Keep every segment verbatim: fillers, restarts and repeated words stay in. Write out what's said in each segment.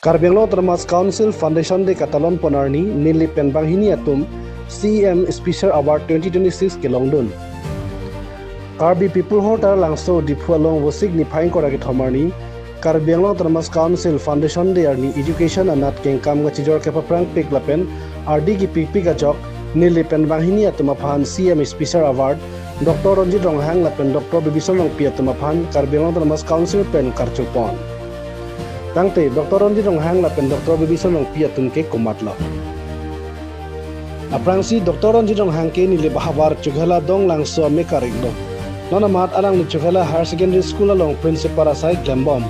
Karbi Anglong Autonomous Council Foundation Day katalon pon arni Nilip pen banghini atum C E M Special Award twenty twenty-six kelongdun. Karbi People Hotel Langso Diphu along Vosik niphai ingkoi ra kethom arni Karbi Anglong Autonomous Council Foundation Day arni education anat kengkam kachijor kepaphrangpik lapen ardi kepikpik ajok Nilip pen banghini atum aphan C E M Special Award Doctor Ronjit Ronghang lapen Doctor Bibison Rongpi atum aphan Karbi Anglong Autonomous Council pen karchupon. Tangte Doctor Ronjit Ronghang lapen Doctor Bibison Rongpi atum ke komatlo. Aphrangsi Doctor Ronjit Ronghang ke Nilip ahavar Chokihola Dong Langso amekar iklo. Non amat alangli Chokihola Higher Secondary School along principal asai klembom.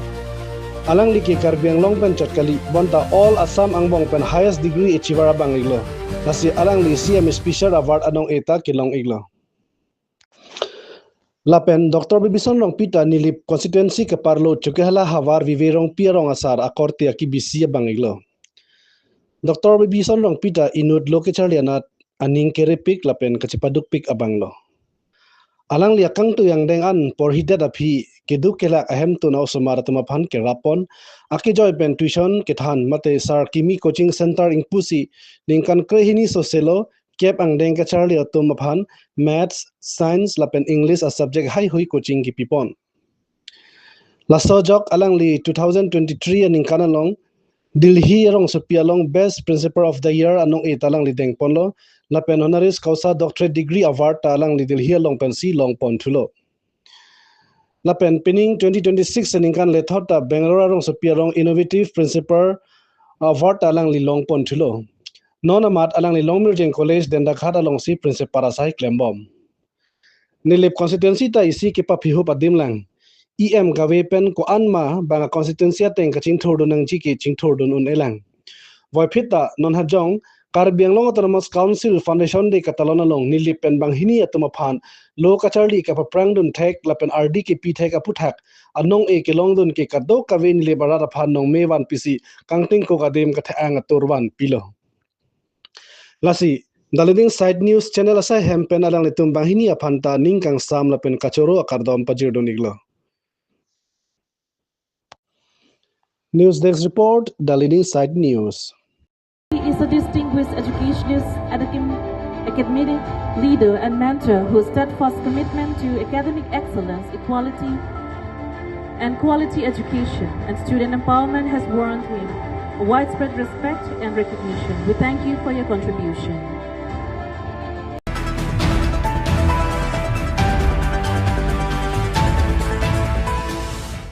Alangli ke Karbi Anglong pen chot kali, bonta all Assam angbong pen highest degree achiever abang iklo. Lasi alangli C E M Special Award anong-e ta kelong iklo. Lapen Doctor Bibison Rongpi ta Nilip constituency keparlo Chokihola havar Vive Rongpi arong asar akorte akibisi abang iklo. Doctor Bibison Rongpi ta inut lo kecharli anat aning kerepik lapen kachepadukpik abanglo. Alangli akangtui angdeng an porhidet aphi keduk kelak ahemtun a-osomar atum aphan kerap pon, akejoi pen tuition kethan mate sar kimi coaching center ingpusi ningkan krehini soselo kep angdeng kacharli atum aphan Maths, Science lapen English a-subject haihui coaching kepipon. Laso ajok alangli two thousand twenty-three aningkan along Delhi arongsopi along Best Principal of the Year anong-e ta alangli dengponlo, lapen honoris causa Doctorate Degree Award ta alangli Delhi along pensi longpon thulo. Lapen pining twenty twenty-six aningkan lethot ta Bangalore arongsopi along Innovative Principal Award ta alangli longpon thulo. Non amat alangli Longmirjeng College Dendaghat alongsi principal asai klembom. Nilip constituency ta isi kepaphihup adim lang. E M kave pen ko-an ma bang a-constituency ateng kachingthurdun nangji ke chingthurdun un-e lang. Voiphit ta non hajong Karbi Anglong Autonomous Council Foundation Day katalon along Nilip pen banghini atum aphan lo kacharli kapaphrangdun thek lapen ardi kepi thek aputhak anong-e kelongdun ke kadokave Nilip arat aphan nongme vanpisi kangtingkuk adim kathe-ang atur vanpilo. Lasi, The Leading Side News channel asai hem pen alanglitum banghini aphan ta ning kangsam lapen kachoro akardom pajirdun iklo. News Desk Report, The Leading Side News. He is a distinguished educationist, academ-, academic leader, and mentor whose steadfast commitment to academic excellence, equality, and quality education and student empowerment has won him widespread respect and recognition. We thank you for your contribution.